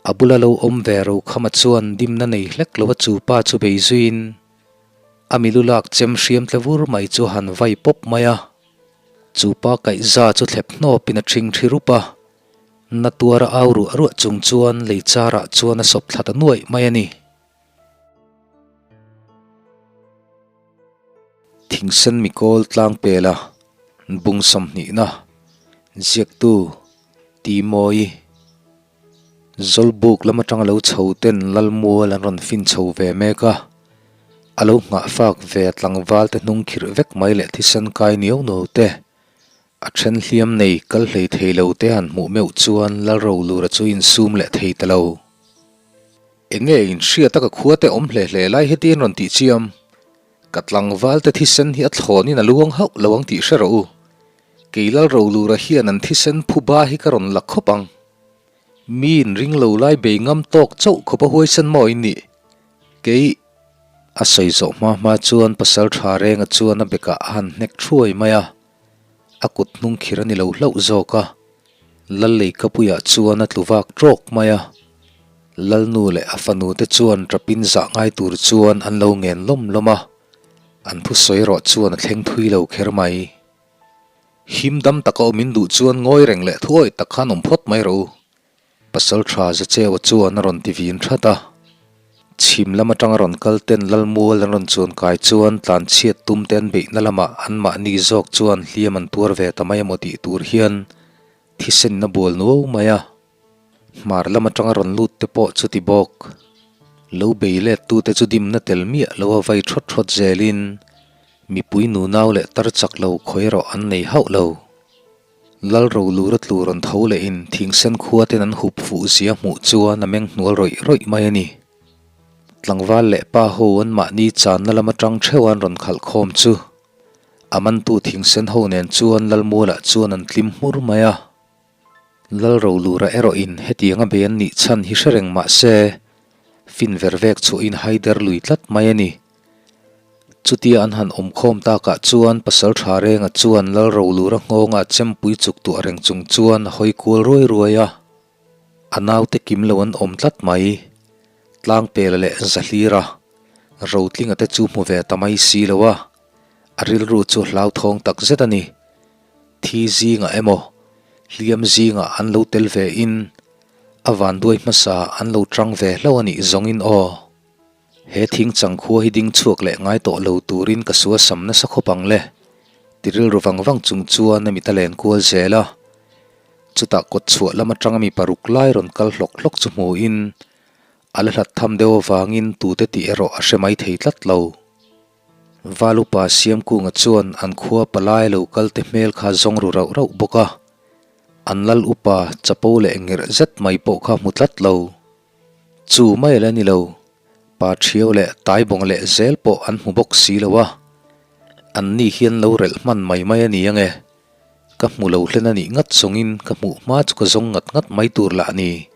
A bula lo awm ve Rokhama chuan dimna nei hlek lo a chu pa chu bei zuiin a milu lak chem hriam tle vur mai chu a han vai pawp mai a. Chu pa kaihza chu thlep hnawpin a ṭhing ṭhi rup a, na tuara au ruah ruah chung chuan lei charah chuan a sawp thla ta nuaih mai a ni. Thingsen mikawl tlang pela bung sawmhnihna ziaktu Timoyi Zawlbuk lam atanga lo chho ten Lalmual an rawn fin chho ve mek a, a lo nghah fak ve tlangval te hnung khirh vek mai leh thisen kai niau nuau te, a then hliam nei kal hlei thei lo te han hmuh meuh chuan Lalrolura chu insum leh thei ta lo. Enge in hriat a ka khua te awm hle hle lai heti in rawn tih chiam? Ka tlangval te thisen hi a thlawn in a luang hauh lo ang tih hre rawh u. Kei Lalrolura hian an thisen phu ba hi ka rawn la khawp ang. Mi in ring lo lai bei ngam tawk chauh khawp a huaisen maw in nih? Kei a sawi zawh hma hma chuan pasal tha renga chuan a bekah a han hnek thuai mai a, a kut hnung khir a ni lo hlauh zawk a. Lalleikapuiah chuan a tlu vak trawk mai a, Lalnu leh a fanu te chuan ṭapin zah ngai tur chuan an lo ngen lawm lawm a, an thusawi erawh chuan a thleng thui lo kher mai. Him dam taka awm in duh chuan ngawi reng leh thuawi tak khan awm phawt mai rawh u, Pasal tha Zacheua chuan a rawn ti vin that a. Chhim lam atanga rawn kal ten Lalmual an rawn chuan kai chuan tlanchhiat tum te an beihna lamah anmahni zawk chuan hliam an tuar ve ta mai emaw tih tur hian thisen a bual nuau mai a. Hmar lam atanga rawn lut te pawh chuti bawk. Lo bei let tute chu dimna tel miah lo a vai thawt thawt zelin mipui nunau leh tar chak lo khawi erawh an nei hauh lo. Lalrolura tlu rawn tho lehin thingsen khua ten an hup fuh zia hmuh chuan a meng hnual rawih rawih mai a ni. Tlangval leh pa ho an mahni channa lam atang theuh an rawn khalh khawm chu a mantu thingsen ho nen chuan Lalmualah chuan an tlim hmur mai a. Lalrolura erawhin hetianga bei an nih chhan hi hre reng mah se, fin ver vek chhuahin haider lui tlat mai a ni. Chutia an han awmkhawm takah chuan pasal tha renga chuan Lalrolura nghawnga chempui chuk tuah reng chung chuan a hawi kual ruai ruai a. A naute kim lo an awm tlat mai. Tlangpela leh Zahlira, Rotlinga te chu hmu ve ta mai si lo a, a rilru chu hlauthawng tak zet a ni. Thi zingah emaw, hliam zingah an lo tel ve in, a vanduai hmasa an lo tang ve hlauh a nih zawngin aw. He thing chang khua hi ding chhuak leh ngai tawh lo turin ka sua sam nasa khawp ang le, ti rilru vang vang chung chuan a mit a len kual zel a. Chutah kawt chhuah lam atanga mi paruk lai rawn kal hlawk hlawk chu hmuhin, a la hlat tham deuh avangin tute tih erawh a hre mai thei tlat lo. Valupa Siamkunga chuan an khua palai lo kal te hmel kha zawng ru rauh rauh bawk a, an lal upa chapo leh ngirh zet mai pawh kha hmu tlat lo. Chu mai la ni lo, pa thiau leh taibawng leh zel pawh an hmu bawk si lo a, an ni hian lo relh hman mai mai a ni ange. Ka hmu lo hlen a nih ngat zawngin ka hmuh hma chu ka zawng ngat ngat mai tur lah a ni.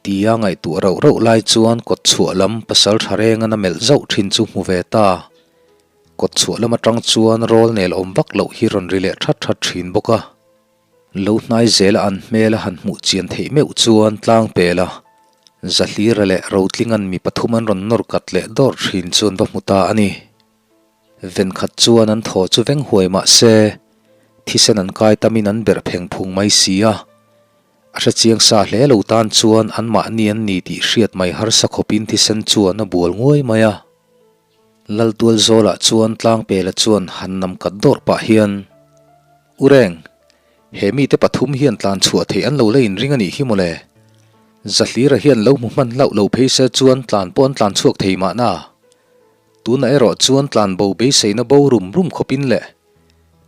Tia ngaihtuah rauh rauh lai chuan kawt chhuah lam pasal tha rengan a melh zauh thin chu hmu ve ta. Kawt chhuah lam atang chuan rawl nel awm vak loh hi rawn ri leh that that thin bawk a. Lo hnai zela an hmel a han hmuh chian theih meuh chuan tlang pel a, Zahlira leh Rotlingan mi pathum an rawn nawr kat leh dawr thin chu an va hmu ta a ni. Venkhat chuan an thaw chu veng huai mah se, thisen an kai tamin an berh pheng phung mai si a. A hre chiang sa hle lo tan chuan anmahni an ni tih hriat mai harsa khawpin thisen chuan a bual nguai mai a. Laltual zawlah chuan Tlangpela chuan han nam kat dawrh pah hian, U Reng, he mite pathum hian tlan chhuah theih an lo la inring a nih hi mawle. Zahlira hian lo hmu hman hlauh lo phei se chuan tlan pawh an tlan chhuak thei mahna. Tunah erawh chuan tlan bo beiseina bo rum rum khawpin le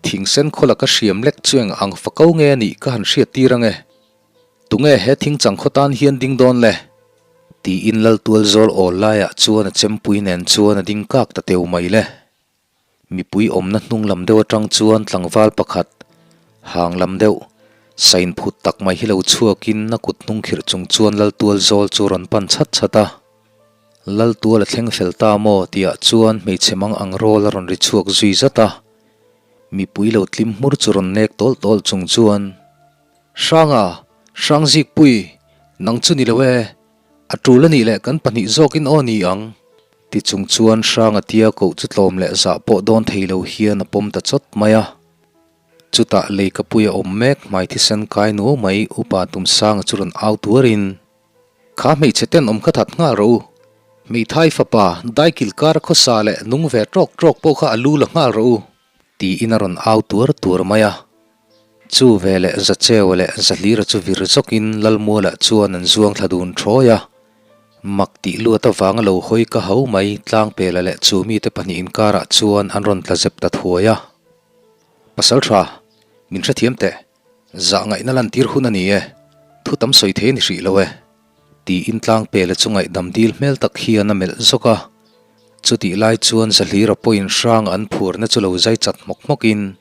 thingsen khaw laka hriam lek chu eng ang fa ko nge a nih ka han hriat tir ange. Tunge he thingchang khaw tan hian ding dawn le? Tiin Laltual zawl awl laiah chuan a chempui nen chuan a ding kak ta teu mai le. Mipui awmna hnung lam deuh atang chuan tlangval pakhat, hang lam deuh, sain phut tak mai hi lo chhuakin a kut hnung khirh chung chuan Laltual zawl chu rawn pan chhat chhat a. Laltual a thleng fel ta maw tihah chuan hmeichhe mang ang rawl a rawn ri chhuak zui zat a, mipui lo tlim hmur chu rawn nek tawl tawl chung chuan, Hranga, Hrangzikpui, nang chu ni lo e. A tul a nih leh kan pahnih zawkin aw ni ang. Ti chung chuan Hranga tia koh chu tlawm leh zah pawh dawn thei lo hian a pawm ta chawt mai a. Chutah leikapuia awm mek hmai thisen kai nuau mai Upa Tumsanga chu rawn au tuarin, Kha hmeichhe ten awm kha that nghal rawh u. Hmeithai fapa daikil kara khawsa leh nung ve tawk tawk pawh kha a lu la nghal rawh u. Tiin a rawn au tuar tuar mai a. Chu veleh Zacheua leh Zahlira chu vir zawkin Lalmualah chuan an zuang thla dun thawi a. Mak tih luat avanga lo hawi ka ho mai Tlangpela leh chu mite pahnih inkarah chuan an rawn tla zep ta thuai a. Pasal tha, min hrethiam teh. Zah ngaihna lantir hun a ni e, thu tam sawi thei a ni hrih lo e. Tiin Tlangpela chu ngaihdam dil hmel tak hian a melh zawk a. Chutih lai chuan Zahlira pawhin hranga an phurna chu lo zai chat hmawk hmawkin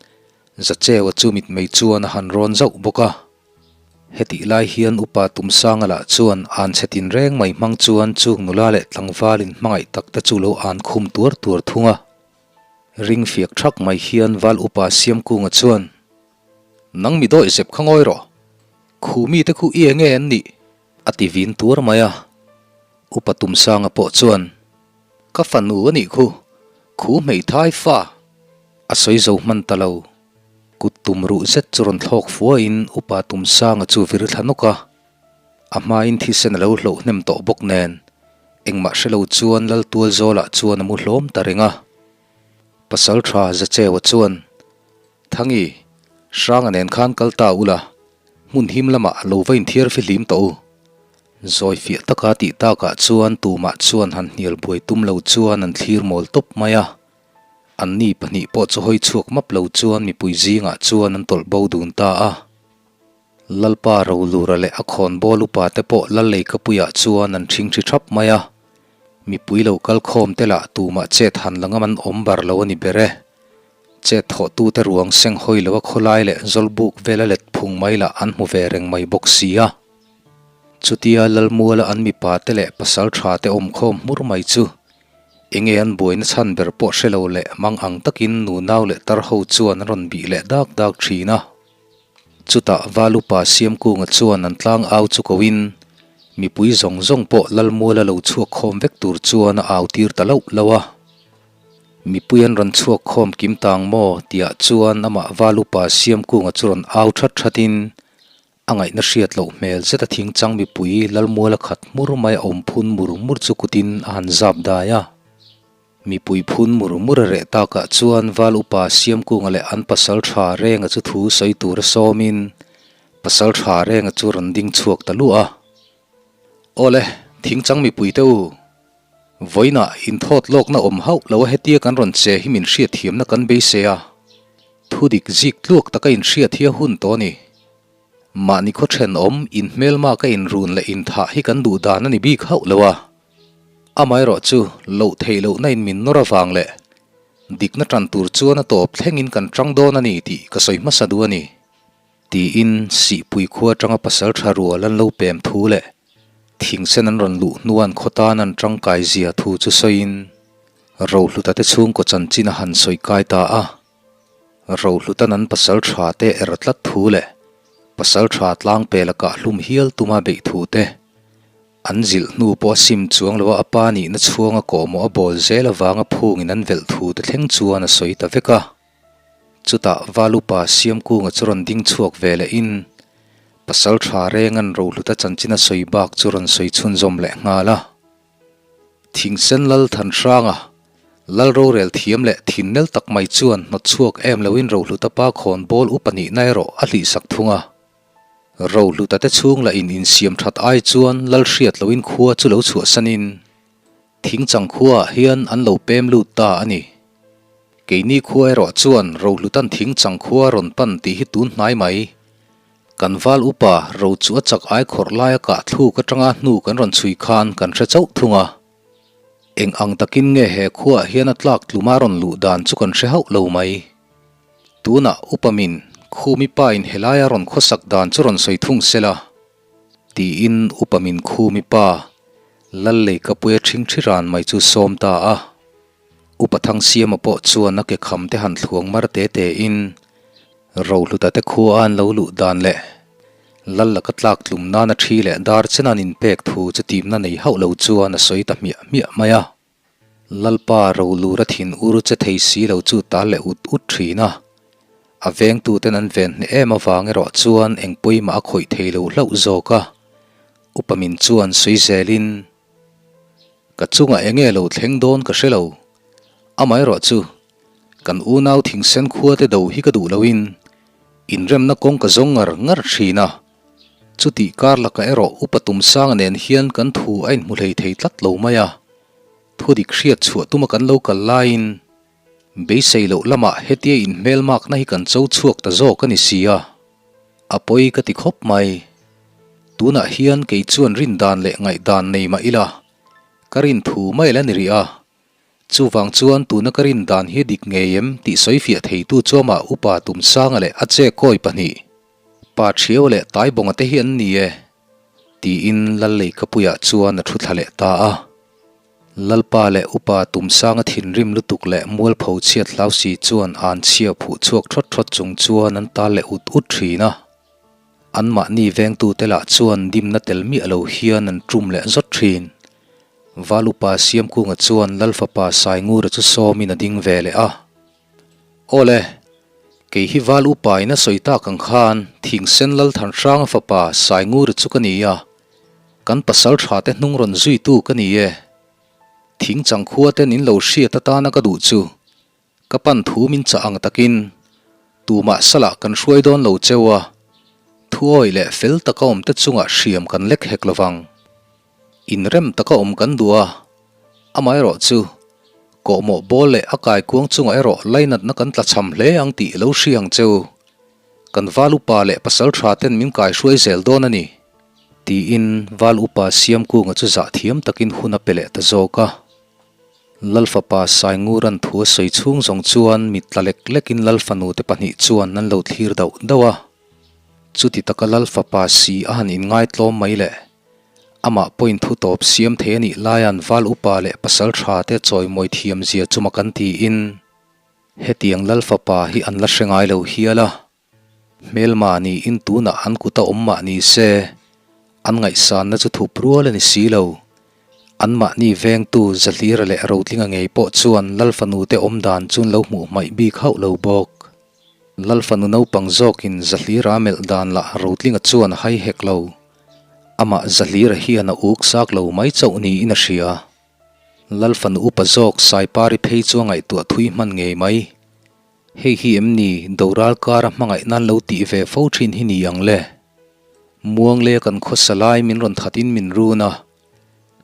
Zacheua chu mitmei chuan a han rawn zauh bawk a. Hetih lai hian Upa Tumsanga lah chuan an chhe tinreng mai hmang chuan chung nula leh tlangval in hmangaih tak te chu lo an khum tuar tuar thung a. Ring fiak thak mai hian Val Upa Siamkunga chuan, Nang mi dawih zep kha ngawi rawh. Khu mite khu i enge an nih? A ti vin tuar mai a. Upa Tumsanga pawh chuan, Ka fanu a nih khu, khu hmeithai fa. A sawi zo hman ta lo. Kut tum ruh zet chu rawn thlawk fuahin Upa Tumsanga chu vir thla nawk a. A hmain thisen a lo hloh hnem tawh bawk nen, engmah hre lo chuan Laltualzawlah chuan a mu hlawm ta reng a. Pasalṭha Zacheua chuan, Thangi, Hranga nen khan kal ta ula, hmun him lamah lo va inthiar fihlim tawh u. Zawi fiah taka tih takah chuan tumah chuan han hnial buai tum lo chuan an thlir mawl tawp mai a. Anni pahnih pawh chu hawi chhuak map lo chuan mipui zingah chuan an tawlh bo dun ta a. Lalpa Rolura leh a khawnbawl upa te pawh Lalleikapuiah chuan an ṭhingṭhi ṭhap mai a. Mipui lo kal khawm te lah tumah chet han la ngam an awm bar lo a ni ber e. Chet thawhtute ruang seng hawi lo a khawlai leh zawlbuk vela let phung mai lah an hmu ve reng mai bawk si a. Chutia Lalmuala an mipa te leh pasal ṭha te awm khawm hmur mai chu Enge an buaina chhan ber pawh hre lo leh mang ang takin nunau leh tar ho chuan an rawn bih leh dak dak thin a. Chutah Valupa Siamkunga chuan an tlang au chu koin mipui zawng zawng pawh Lalmuala lo chhuak khawm vek tur chuan a au tir ta loh loh a. Mipui an rawn chhuak khawm kim tang maw tiah chuan amah Valupa Siamkunga chu rawn au that thatin A ngaihna hriat loh hmel zet a thingchang mipui Lalmuala khat hmur mai a awm phun mur mur chu kutin a han zap dai a. Mipui phun mur mur a reh takah chuan Val Upa Siamkunga leh an pasal tha Renga chu thu sawi tur a sawmin pasal tha Renga chu rawn ding chhuak ta luah a. Awle, thingchang mipui te u, vawiinah inthawt lawkna awm hauh lo a hetia kan rawn che hi min hriatthiamna kan beisei a, thudik zik tluak taka inhriat hi a hun tawh a ni. Mahni khaw thenawm, inhmelma ka inrun leh inthah hi kan duh dan a ni bik hauh lo a. Amaherawh chu, loh theih lohna in min nawr avang leh dikna tan tur chuan a tawp thlengin kan tang dawn a ni tih ka sawi hmasa duh a ni. Tiin Sihpui khua atanga pasal tha rual an lo pem thu leh thingsen an rawn luh hnuan khaw tan an tangkai zia thu chu sawiin Rohluta te chhungkaw chanchin a han sawi kai ta a. Rohlutan an pasal tha te er tlat thu leh pasal tha tlangpel a kah hlum hial tuma beih thu te an zilh hnu pawh a sim chuang lo a, a pa nihna chhuanga kawhmawh a bawl zel avanga phungin an velh thu te thleng chuan a sawi ta vek a. Chutah Valupa Siamkunga chu rawn ding chhuak ve lehin pasal tha rengan Rohluta chanchin a sawi bak chu rawn sawi chhunzawm leh nghal a. Thingsen Lal Thanhranga, Lal rorel thiam leh thinnel tak mai chuan hnawt chhuak em loin Rohluta pa khawn bawl upa nihna erawh a hlihsak thung a. Rohluta te chhung lah in insiam that ai chuan Lal hriat loin khua chu lo chhuahsanin Thingchang khuaah hian an lo pem lut ta a ni. Keini khua erawh chuan Rohlutan Thingchang khua rawn pan tih hi tun hnai mai. Kan val upa ro chu a chak ai khawrh laia kah thluk atanga hnu kan rawn chhui khan kan hre chauh thung a. Eng ang takin nge he khuaah hian a tlak tluma rawn luh dan chu kan hre hauh lo mai. Tunah upa min Khumi pa in helaia rawn khawsak dan chu rawn sawi thung sela tiin upa min Khumi pa Lalleikapuia ṭhingṭhi ran mai chu sawm ta a. Upa Thangsiama pawh chuan a ke kham te han thluang mar te te in Rohluta te khua an lo luh dan leh. Lal laka tlak tlum nana thi leh dar chen an inpek thu chu timna nei hauh lo chuan a sawi ta hmiah hmiah mai a. Lalpa rolura thin ur che thei si lo chu tal leh ut ut thin a. A vengtuten an ven hneh em avang erawh chuan eng pawimah a khawih thei lo hlauh zawk a. Upa min chuan sawi zelin, Ka chungah enge lo thleng dawn ka hre lo. Amaherawh chu, kan unau thingsen khuate do hi ka duh loin inremna kawng ka zawng ngar ngar thin a. Chutih kar lakah erawh Upa Tumsanga nen hian kan thu a inhmu hlei thei tlat lo mai a. Thudik hriat chhuah tuma kan lo kal laiin beisei loh lamah hetia inhmelmakna hi kan cho chhuak ta zawk a ni si a. A pawi ka ti khawp mai. Tunah hian kei chuan rindan leh ngaihdan nei mah ila, ka rin thu mai la ni rih a. Chuvang chuan tuna ka rin dan hi dik ngei em tih sawi fiah theitu chu amah Upa Tumsanga leh a che kawi pahnih, Pa Thiau leh Taibawnga te hi an ni e, tiin Lalleikapuiah chuan a thu thla leh ta a. Lalpa leh Upa Tumsanga thinrim lutuk leh mualpho chhiat hlau si chuan an chhia phuh chhuak thawt thawt chung chuan an tal leh ut ut thin a. Anmahni vengtute lah chuan dimna tel miah lo hian an tum leh zawt thin. Val Upa Siamkunga chuan Lal fapa Saingura chu sawmin a ding ve leh a. Aw le, kei hi Val Upa in a sawi tak ang khan Thingsen Lal Thanhranga fapa Saingura chu ka ni a, kan pasal tha te hnung rawn zuitu ka ni e. Thingchang khua ten in lo hriat atana ka duh chu Ka pan thu min chah ang takin tumah salah kan hruai dawn lo cheu a, thuawi leh fel taka awm te chungah hriam kan lek hek lovang. Inrem taka awm kan duh a, amaherawh chu kawhmawh bawl leh a kaikuang chungah erawh lainatna kan tlachham hle ang tih lo hria ang cheu. Kan val upa leh pasal tha ten min kaihruai zel dawn a ni, tiin val upa Siamkunga chu zah thiam takin hun a pe leh ta zawk a. Lalfapa Sainguran thu a sawi chhung zawng chuan mit tla lek lekin Lalfanu te pahnih chuan an lo thlir dauh dauh a. Chuti taka Lalfapa si a han inngaitlawm mai le. Amah pawhin thu tawp siam thei a nih laian Val Upa leh Pasal Tha te chawimawi thiam zia chuma kan tiin hetiang Lalfapa hi an la hre ngai lo hial a. Hmelma niin tunah an kut a awm mah ni se, an ngaihsanna chu thup rual a ni si lo. Anmahni vengtu Zahlira leh Rotlinga ngei pawh chuan Lalfanute awm dan chu an lo hmuh hmaih bik hauh lo bawk. Lalfanu naupang zawkin Zahlira a melh dan lah Rotlinga chuan a hai hek lo. Amah Zahlira hian a uk zak lo mai chauh niin a hria. Lalfanu upa zawk Saipari phei chu a ngaihtuah thui hman ngei mai. Hei hi em ni Doral kara hmangaih nan lo tih ve fo thin hi ni ang le? Muanglea kan khawsa lai min rawn that in min run a,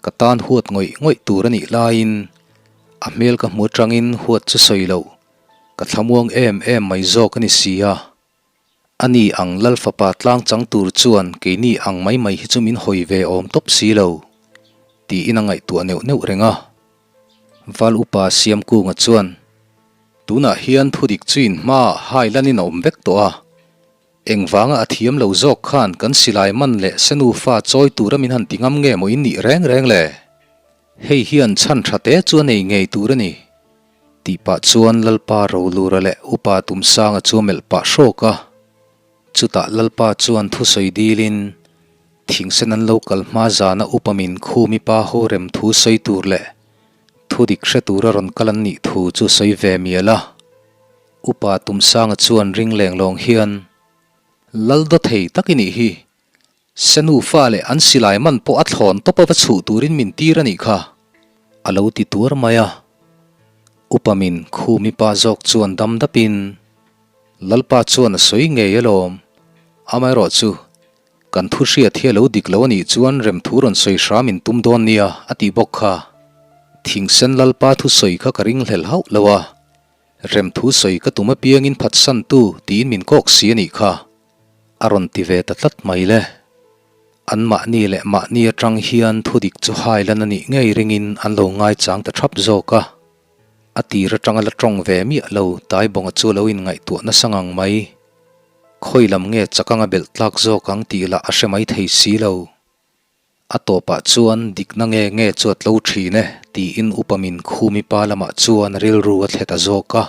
ka tan huat ngawih ngawih tur a nih laiin a hmel ka hmu atangin huat chu sawi loh ka thlamuang em em mai zawk a ni si a. Ani ang Lal fapa tlang chang tur chuan keini ang mai mai hi chu min hawi ve awm tawp si lo, tiin a ngaihtuah neuh neuh reng a. Val Upa Siamkunga chuan, Tunah hian thudik chu in hmaah hai lanin a awm vek tawh a, engvanga a thiam lo zawk khan kan silai man leh senu fa chawi tura min han ti ngam nge maw in nih reng reng le? Hei hian chhan tha te chu a nei ngei tur a ni. Tih pah chuan Lalpa Rolura leh Upa Tumsanga chu a melh pah hrawk a. Chutah Lalpa chuan thusawi dilin, Thingsen an lo kal hma zana Upa min khumi pa ho rem thu sawi tur leh thu dik hre tura rawn kal an nih thu chu sawi ve mial a. Upa Tumsanga chuan ring leng lawng hian, Lal dawthei tak i nih hi, Senu fa leh an silai man pawh a thlawn tawp a va chhuh turin min tir a nih kha, a lo ti tuar mai a. Upa min khumi pa zawk chuan dam dapin, Lalpa chuan a sawi ngei alawm, amaherawh chu kan thu hriat hi a lo dik lo a nih chuan remthu rawn sawi hram in tum dawn nia a tih bawk kha. Thingsen Lalpa thusawi kha ka ringhlel hauh lo a, remthu sawi ka tum apiangin phatsantu tiin min kawk si a nih kha. A rawn ti ve ta tlat mai le. Anmahni leh mahni atang hian thudik chu hai lan a nih ngei ringin an lo ngaichang ta thap zawk a. A tir atanga la tawng ve miah lo Taibawnga chu lo inngaihtuah nasa ngang mai. Khawi lam nge chak anga belh tlak zawk ang tih lah a hre mai thei si lo. A tawpah chuan dikna nge nge chu a tlo thin e tiin upa min khumi pa lamah chuan rilru a thlet a zawk a.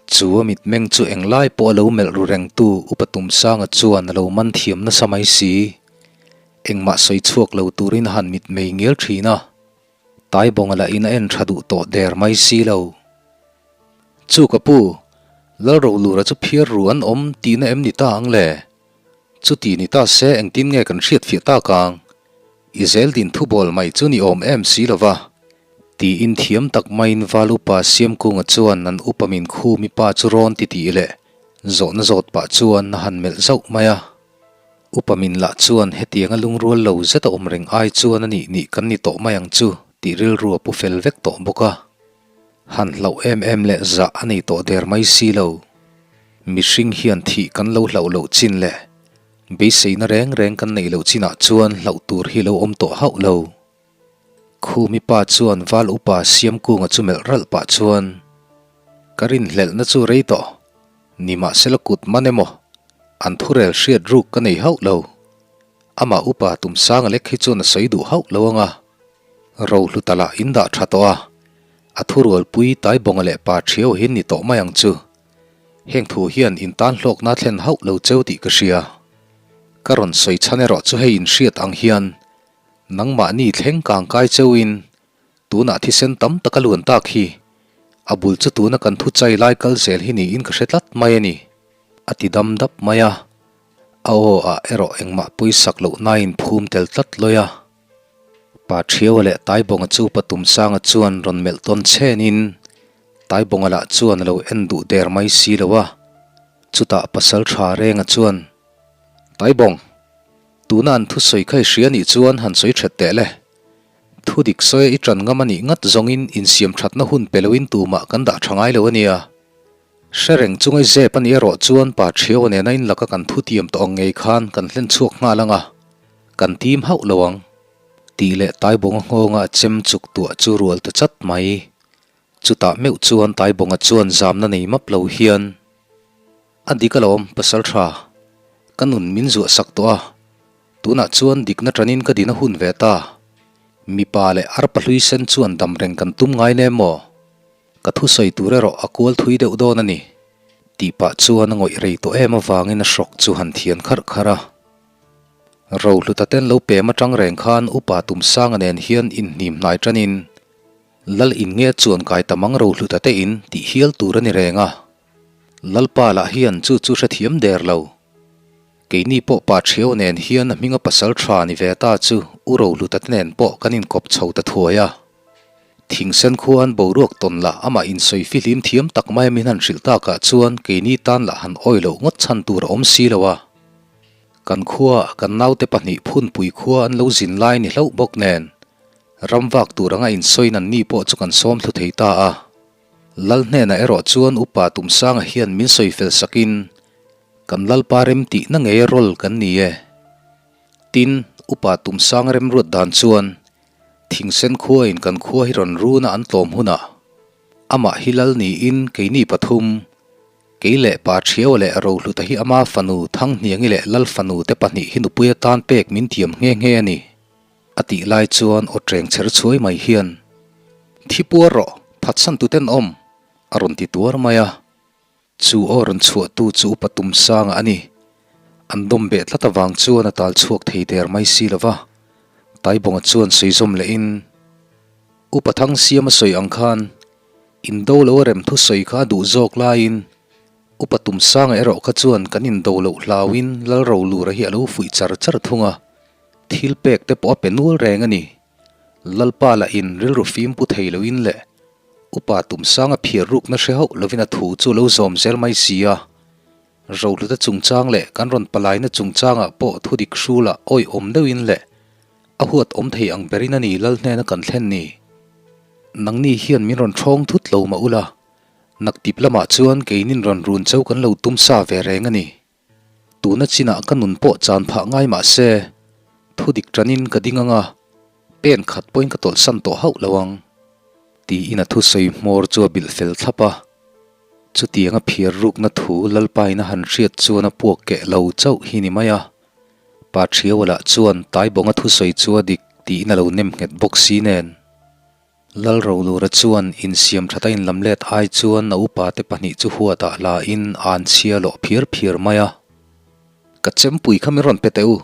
Chu a mitmeng chu englai pawh a lo melh ru rengtu Upa Tumsanga chuan a lo man thiam nasa mai si. Engmah sawi chhuak lo turin a han mitmei ngial thin a. Taibawnga lahin a en tha duh tawh der mai si lo. Chu ka pu, Lalrolura chu phiar ru an awm tihna em ni ta ang le? Chuti ni ta se engtin nge kan hriatfiah tak ang? I zel din thubawl mai chu ni awm em si lo va. Tiin thiam tak maiin Val Upa Siamkunga chuan an upa min khumi pa chu rawn ti tih leh zawhna zawt pah chuan a han melh zauh mai a. Upa min lah chuan hetianga lungrual lo zet a awm reng ai chuan a nih nih kan ni tawh mai ang chu tih rilru a pu fel vek tawh bawk a. Han hlauh em em leh zah a nei tawh der mai si lo. Mihring hian thih kan lo hlauh loh chin leh beiseina reng reng kan neih loh chinah chuan hlauh tur hi lo awm tawh hauh lo. Khumi pa chuan Val Upa Siamkunga chu melh ralh pah chuan, Ka rinhlelhna chu rei tawh, nimahsela kut man emaw, an thurel hriat ruk ka nei hauh lo. Amah Upa Tumsanga lek hi chuan a sawi duh hauh lo ang a. Rohluta lah in dah tha tawh a, a thurualpui Taibawnga leh Pa Thiau hi ni tawh mai ang chu. Heng thu hian in tan hlawkna thlen hauh lo cheu tih ka hria. Ka rawn sawi chhan erawh chu hei in hriat ang hian Nangmahni thleng kang kai cheuhin tunah thisen tam tak a luan tak hi. A bul chu tuna kan thu chai lai kal zel hi niin ka hre tlat mai a ni. A ti dam dap mai a, a aw ah erawh engmah pawisak loh nain phum tel tlat lawi a. Pa Thiaua leh Taibawnga chu Pa Tumsanga chuan rawn melh tawn chhenin Taibawnga lah chuan a lo en duh der mai si lo a. Chutah Pasal Tha Renga chuan, Taibawng! Tuna an thusawi kha i hria nih chuan han sawi that teh le. Thu dik sawi a i tan ngam a nih ngat zawngin insiam thatna hun pe loin tumah kan dah tha ngai lo a nia. Hre reng chunga i zep a nih erawh chuan pa Thiaua nena in laka kan thu tiam tawh ang ngei khan kan hlen chhuak nghal ang a, kan tim hauh lo ang. Tih leh Taibawnga nghawnga a chem chuk tuah chu rual ta chat mai. Chutah meuh chuan Taibawnga chuan zamna nei map lo hian. A dik alawm, pasal tha. Ka nun min zuah sak tawh a, tunah chuan dikna tanin ka din a hun ve ta. Mipa leh arpa hlui sen chuan dam reng kan tum ngai nem maw? Ka thusawi tur erawh a kual thui deuh dawn a ni. Tih pah chuan a ngawih rei tawh em avangin a hrawk chu han thian kharh kharh a. Rohluta ten lo pem atang reng khan Upa Tumsanga nen hian inhnim hnai tanin Lal in nge chuan kai ta mang Rohluta te in tih hial tur a ni reng a. Lalpa lah hian chu chu hrethiam der lo. Keini pawh pa Thiau nen hian a hminga pasal tha ni ve ta chu U Rohluta te nen pawh kan inkawp chho ta thuai a. Thingsen khuan boruak tawn lah amah insawi fihlim thiam tak mai a min han hrilh takah chuan keini tan lah han awi loh ngawt chhan tur a awm si lo a. Kan khua kan naute pahnih phunpui khua an lo zin lai ni hlauh bawk nen ramvak tur anga insawiin anni pawh chu kan sawm thlu thei ta a. Lal hnenah erawh chuan Upa Tumsanga hian min sawi fel sakin, Kan Lalpa rem tihna ngei rawl kan ni e. Tin, Upa Tumsanga remruat dan chuan, Thingsen khuain kan khua hi rawn runa an tlawm hunah, amah hi Lal niin keini pathum, kei leh Pa Thiaua leh Rohluta hi ama fanu Thanghniangi leh Lal fanu te pahnih hi nupui atan pek min tiam nghe nghe a ni. A tih lai chuan aw ṭeng chher chhuai mai hian, Thi puar rawh, phatsan tu tenawm! a rawn ti tuar mai a. Chu aw rawn chhuahtu chu Upa Tumsanga a ni. An dawm beh tlat avang chuan a tal chhuak thei der mai si lo va. Taibawnga chuan sawi zawm lehin, Upa Thangsiama sawi ang khan, indo lo a rem thusawi kha a duh zawk laiin, Upa Tumsanga erawh kha chuan kan indo loh hlauin Lalrolura hi a lo fuih char char thung a. Thil pek te pawh a pe nual reng a ni. Lalpa lah in rilru fim pu thei loin leh Upa Tumsanga phiar rukna hre hauh lovin a thu chu lo zawm zel mai si a. Rohluta chungchang leh kan rawn palaina chungchangah pawh thu dik hrulah awihawm deuhin leh a huat awm thei ang berin a ni Lal hnena kan thlen ni. Nangni hian min rawn ṭhawng thut lo mah ula, naktip lamah chuan keinin rawn run cheu kan lo tum sa ve reng a ni. Tuna chinah ka nun pawh chan phah ngai mah se, thu dik tanin ka ding ang a, pen khat pawhin ka tawlhsan tawh hauh lo ang, tiin a thusawi hmawr chu a bilh fel thlap a. Chutianga phiar rukna thu Lalpain a han hriat chuan a puak keh lo chauh hi ni mai a. Pa Thiaua lah chuan Taibawnga thusawi chu a dik tiin a lo nem nghet bawk si nen. Lalrolura chuan insiam that a inlam let ai chuan a upate pahnih chu huatah la in an chhia lawh phiar phiar mai a. Ka chempui kha min rawn pe teh u,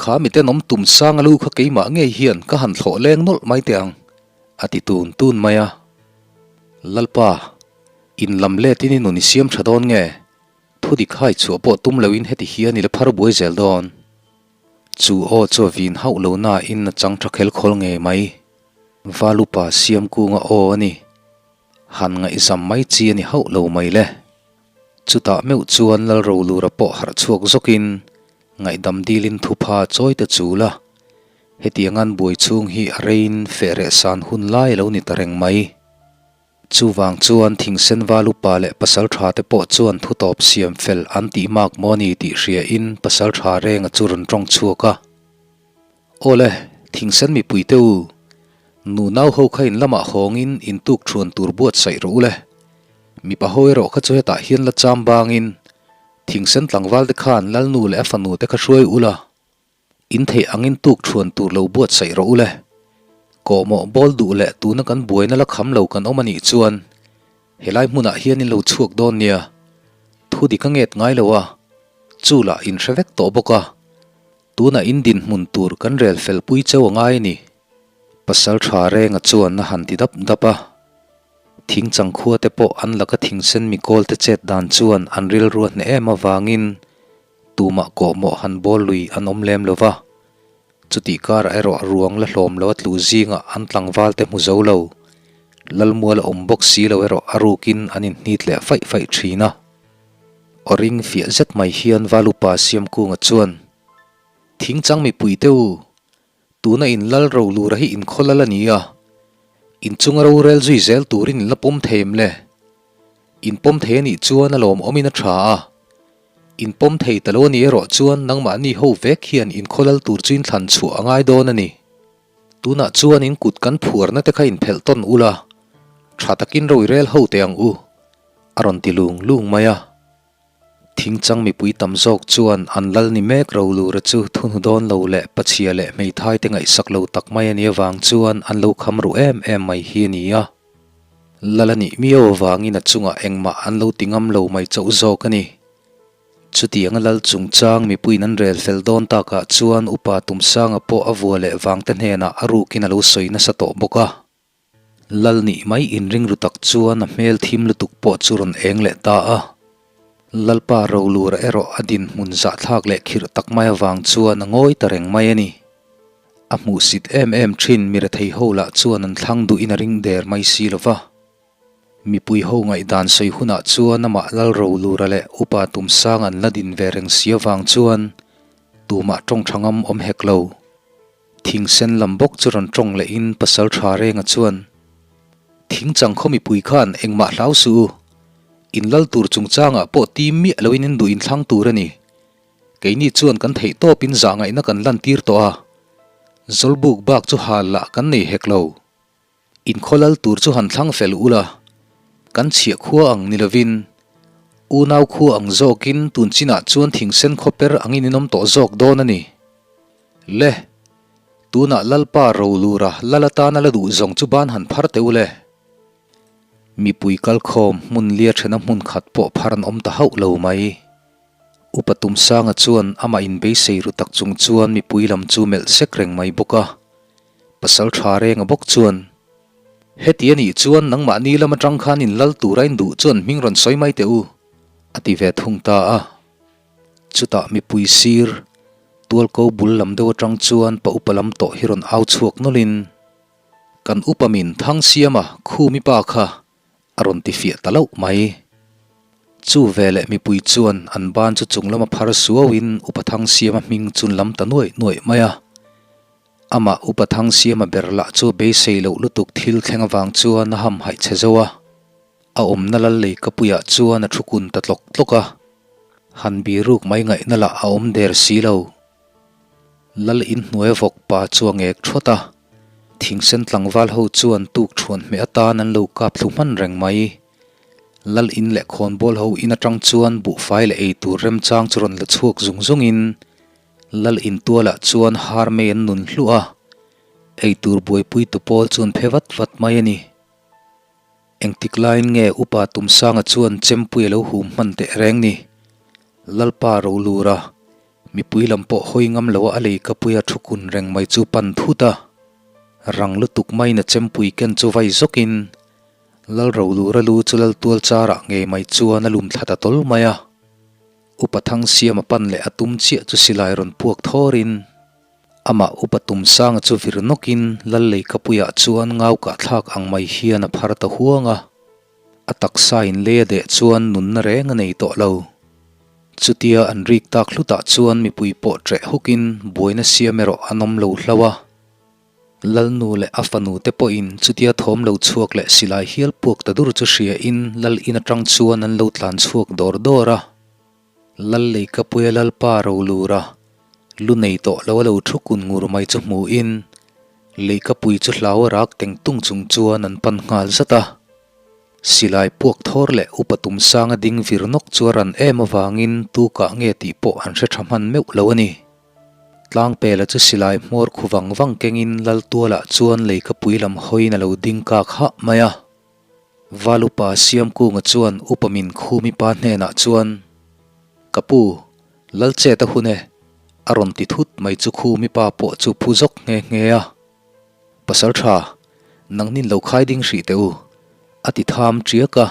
kha miten awm tum sang a lu kha keimah ngei hian ka han thlawh leng nawlh mai teh ang, a ti tun tun mai a. Lalpa, inlam letin i nun i siam tha dawn nge? Thu dik hai chhuah pawh tum loin heti hian i la phar buai zel dawn. Chu aw chu a vin hauh lo nain a chang tha khel khawl ngei mai. Valupa Siamkunga aw a ni. Han ngaihzam mai chi a ni hauh lo mai le. Chutah meuh chuan Lalrolura pawh harh chhuak zawkin ngaihdam dilin thupha chawi ta chul a. Hetiang an buai chhung hi a reiin feh reh san hun lai a lo ni ta reng mai. Chuvang chuan thingsen val upa leh pasal tha te pawh chuan thutawp siam fel an tih mak maw ni tih hria in pasal tha renga chu rawn tawng chhuak a. Aw le, thingsen mipui te u, nu nau ho kha in lamah hawng in in tuk thuan tur buatsaih rawh u le. Mipa ho erawh kha chu hetah hian la cham bang in thingsen tlangval te khan lalnu leh a fanu te kha hruai u la. In theih angin tuk thuan tur lo buatsaih rawh u le. Kawhmawh bawl duh leh tuna kan buaina la kham lo kan awm a nih chuan helai hmunah hian in lo chhuak dawn nia. Thu dik a nget ngai lo a, chu lah in hre vek tawh bawk a. Tunah in dinhmun tur kan rel fel pui cheu a ngai a ni. Pasal tha renga chuan a han ti dap dap a. Thingchang khua te pawh an laka thingsen mikawl te chet dan chuan an rilru a hneh em avangin Tumah kawhmawh han bawl lui an awm lem lo va, chutih karah erawh ruang la hlawm lo a tlu zingah an tlangval te hmu zo lo, Lalmual a awm bawk si lo erawh a rukin an inhnit leh faih faih thin a. Aw ring fiah zet mai hian Valupa Siamkunga chuan, Thingchang mipui te u, tuna in lal rolura hi inkhaw lal a ni a, inchunga rorel zui zel turin in la pawm thei em le? In pawm thei a nih chuan a lawmawmin a tha a. In pawm thei ta lo a nih erawh chuan nangmahni ho vek hian in khawlal tur chu in thlan chhuah a ngai dawn a ni. Tunah chuan in kut kan phuarna te kha in phelh tawn ula, tha takin ro i rel ho teh ang u, a rawn ti lung lung mai a. Thingchang mipui tam zawk chuan an lal ni mek Rolura chu thunhu dawn lo leh pachhia leh hmeithai te ngaihsak lo tak mai a nih avang chuan an lo kham ruh em em mai hi a ni a. Lal a nih miau avangin a chungah engmah an lo ti ngam lo mai chauh zawk a ni. Chutianga lal chungchang mipuiin an rel fel dawn takah chuan Upa Tumsanga pawh a vua leh vangte hnenah a rukin a lo sawi nasa tawh bawk a. Lal nih mai inring ru tak chuan a hmel thim lutuk pawh chu rawn eng leh ta a. Lalpa Rolura erawh a dinhmun zahthlak leh khirh tak mai avang chuan a ngawi ta reng mai a ni. A hmuhsit em em thin mirethei ho lah chuan an thlang duhin a ring der mai si lo va. Mipui ho ngaihdan sawi hunah chuan amah Lalrolura leh Upa Tumsang an la din ve reng si avang chuan tumah tawng tha ngam awm hek lo. Thingsen lam bawk chu rawn tawng lehin Pasal tha renga chuan, Thingchang khaw mipui khan engmah hlau suh u. In lal tur chungchangah pawh tim miah loin in duh in thlang tur a ni. Keini chuan kan theih tawpin zahngaihna kan lantir tawh a, Zawlbuk bak chu hal lah kan nei hek lo. Inkhawlal tur chu han thlang fel ula, kan chhiah khua ang ni lovin, unau khua ang zawkin tun chinah chuan thingsen khawper angin in awm tawh zawk dawn a ni. Le, tunah Lalpa Rolura lal atana la duh zawng chu ban han phar teh u le. Mipui kalkhawm hmun lia thena hmun khat pawh phar an awm ta hauh lo mai. Upa Tumsanga chuan amah inbeisei ru tak chung chuan mipui lam chu melh sek reng mai bawk a. Pasal tha renga bawk chuan, Heti a nih chuan nangmahni lam atang khan in lal tura in duh chuan hming rawn sawi mai teh u, a ti ve thung ta a. Chutah mipui sir, tualko bul lam deuh atang chuan pa upa lam tawh hi rawn au chhuak nawlhin, Kan upa min Thangsiama khumi pa kha A rawn ti fiah ta loh mai. Chu veleh mipui chuan an ban chu chung lama phar suauin Upa Thangsiama hming chun lam ta nuaih nuaih mai a. Amah Upa Thangsiama ber lah chu beisei loh lutuk thil thleng avang chuan a hamhaih che zo a. A awmna lal lei kapuiah chuan a thu kun ta tlawk tlawk a. Han biruk mai ngaihna lah a awm der si lo. Lal inhnuai vawk pa chu a ngek thawt a, thingsen tlangval ho chuan tuk thuan hmeh atan an lo kap thlu hman reng mai. Lal in leh khawnbawl ho in atang chuan buhfai leh eitur remchang chu rawn la chhuak zung zungin Lal intualah chuan har mei an nun hluah a. Eitur buaipuitu pawl chu an phe vat vat mai a ni. Engtik laiin nge Upa Tumsanga chuan chempui a lo hum hman teh reng ni? Lalpa Rolura, mipui lam pawh hawi ngam loa a lei kapuia thu kun reng mai chu pan thut a. Rang lutuk maiin a chempui ken chu vai zawkin Lal Rolura lu chu Lal tual charah ngei mai chuan a lum thla ta tawl mai a. Upa Thangsiama pan leh a tum chiah chu silai rawn puak thawrin, Amah upa Tumsanga chu vir nawkin Lal Leikapuiah chuan ngau kahthlak ang mai hian a phar ta huang a. A taksa in lei a deh chuan nunna reng a nei tawh lo. Chutia an rik tak hlutah chuan mipui pawh ṭeh hukin buaina siam erawh an awm lo hlauh a. Lalnu leh a fanu te pawhin chutia thawm lo chhuak leh silai hial puak ta dur chu hria in Lal in aṭang chuan an lo tlan chhuak dawr dawr a. Lal Leikapuia Lalpa Rolura lu nei tawh lo a lo thu kun ngur mai chu hmuhin Leikapui chu hlau a rak teng tung chung chuan an pan nghal zat a. Silai puak thawr leh upa tumsanga ding vir nawk chu a ran em avangin tu kah nge tih pawh an hre tha hman meuh lo a ni. Tlangpela chu silai hmawr khu vang vang kengin Laltualah chuan Leikapui lam hawiin a lo ding kak hah mai a. Val upa Siamkunga chuan upa min khumi pa hnenah chuan, Ka pu, lal chet a hun e, a rawn ti thut mai chu khumi pa pawh chu phu zawk nghe nghe a. Pasal tha, nangnin lo khai ding hrih teh u, a ti tham tiak a.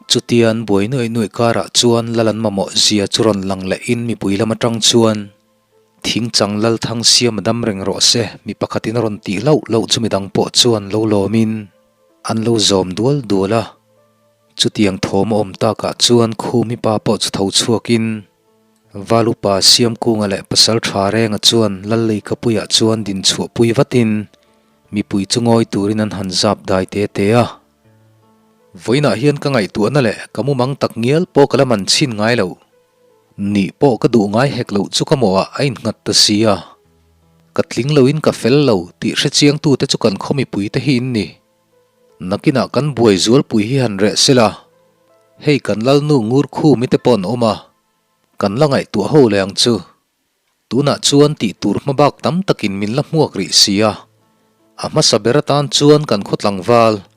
Chutian buai nuaih nuaih karah chuan lal an mamawh zia chu rawn lang lehin mipui lam atang chuan, Thingchang Lalthang siam a dam reng rawh se, mi pakhatin a rawn tih hlauh hlauh chu midang pawh chuan lo lawmin an lo zawm dual dual a. Chutiang thawm a awm takah chuan Khumi pa pawh chu tho chhuakin Val upa Siamkunga leh Pasal Tha Renga chuan Lal Leikapuiah chuan din chhuahpui vatin mipui chu ngawi turin an han zap dai te te a. Vawiinah hian ka ngaihtuahna leh ka mumang tak ngial pawh ka la man chhin ngai lo. Nih pawh ka duh ngai hek loh chu ka mawhah a innghat ta si a. Ka tling loin ka fel lo tih hre chiangtute chu kan khaw mipuite hi in ni. Nakinah kan buai zualpui hi han reh sela, hei kan lalnu ngur khumi te pawh an awm a, kan la ngaihtuah ho leh ang chu. Tunah chuan tih tur hmabak tam takin min la hmuak rih si a, a hmasa ber atan chuan kan khaw tlangval,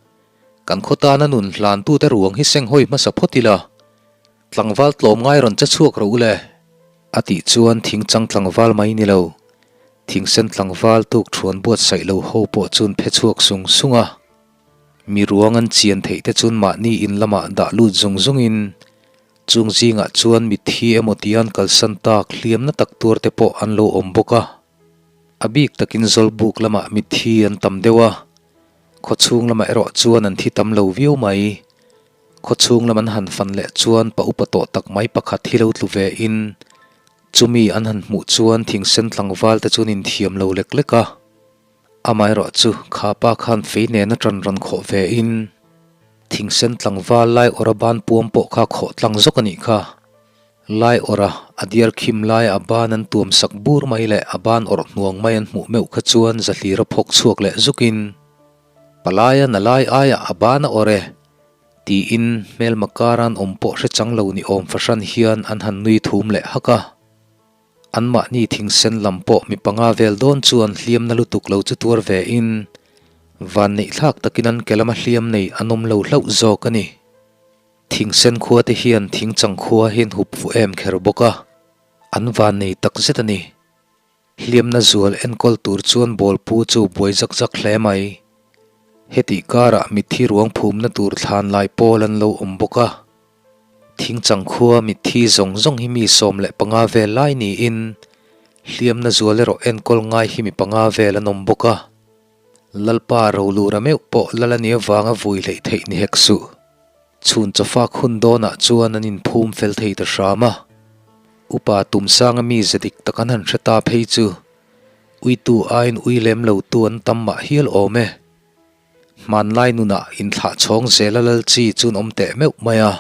kan khaw tana nun hlantute ruang hi senghawi hmasa phawt ila, tlangval tlawmngai rawn che chhuak rawh u le. A tih chuan thingchang tlangval mai ni lo, thingsen tlangval tuk thuan buatsaih lo ho pawh chun phe chhuak sung sung a. Mi ruang an chian theih te chun mahni in lamah dah lut zung zungin, Chung zingah chuan mitthi emaw tian kalsan tak hliamna tak tuar te pawh an lo awm bawk a. A bik takin Zawlbuk lamah mitthi an tam deuh a, khawchhung lamah erawh chuan an thi tam lo viau mai. Khawchhung lam an han fan leh chuan pa upa tawh tak mai pakhat hi lo tlu ve in, chumi an han hmuh chuan thingsen tlangval te chuan inthiam lo lek lek a. Amaherawhchu kha pa khan fei nena ṭan rawn khawh ve in, Thingsen tlangval lai awrha ban puam pawh kha khawh tlang zawk a nih kha. Lai awrha a diar khim laia a ban an tuam sak bur mai leh a ban awrh hnuang mai an hmuh meuh kha chuan zahlira phawk chhuak leh zukin, Palaia na lai aiah a ban a awrh e, tiin hmelma karan awm pawh hre chang lo ni awm fahran hian an han nui thum leh hak a. Anmahni thingsen lam pawh mi panga vel dawn chuan hliamna lutuk lo chu tuar ve in, vanneih thlak takin an ke lama hliam nei an awm lo hlauh zawk a ni. Thingsen khua te hian thingchang khua hi an hup fuh em kher bawk a, an vannei tak zet a ni. Hliamna zual enkawl tur chuan bawlpu chu buai zak zak hle mai. Hetih karah mitthi ruang phumna tur thlan lai pawl an lo awm bawk a. Thingchang khua mitthi zawng zawng hi mi 15 vel lai niin, hliamna zual erawh enkawl ngai hi mi panga vel an awm bawk a. Lalpa Rolura meuh pawh lal a nih avanga vui hleih theih ni hek suh. Chhun chawfak hun dawnah chuan an inphum fel thei ta hram a. Upa Tumsanga mi ze dik tak an han hre ta phei chu, uitu aiin ui lem lotu an tam mah hial awm e. Hmanlai nunah inthlah chhawng zela lal chi chun awm teh meuh mai a.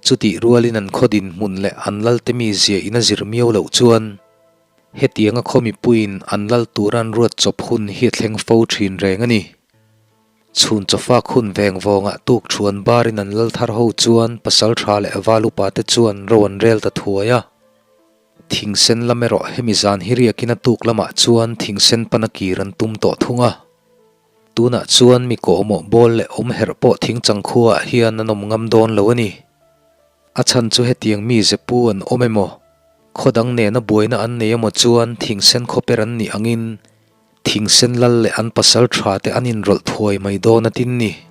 Chutih rualin an khaw dinhmun leh an lalte mizia in a zir miau loh chuan hetianga khaw mipuiin an lal tura an ruat chawp hun hi a thleng fo thin reng a ni. Chhun chawfak hun veng vawngah tuk thuan barin an lal thar ho chuan pasal tha leh val upa te chuan ro an rel ta thuai a. Thingsen lam erawh hemi zan hi riakin a tuk lamah chuan thingsen pana kir an tum tawh thung a. Tunah chuan mi kawhmawh bawl leh awm herh pawh thingchang khuaah hian an awm ngam dawn lo a ni. A chhan chu hetiang mi zepu an awm emaw, khaw dang nena buaina an nei emaw chuan thingsen khawper an nih angin thingsen lal leh an pasal tha te an inrawlh thuai mai dawn a tin ni.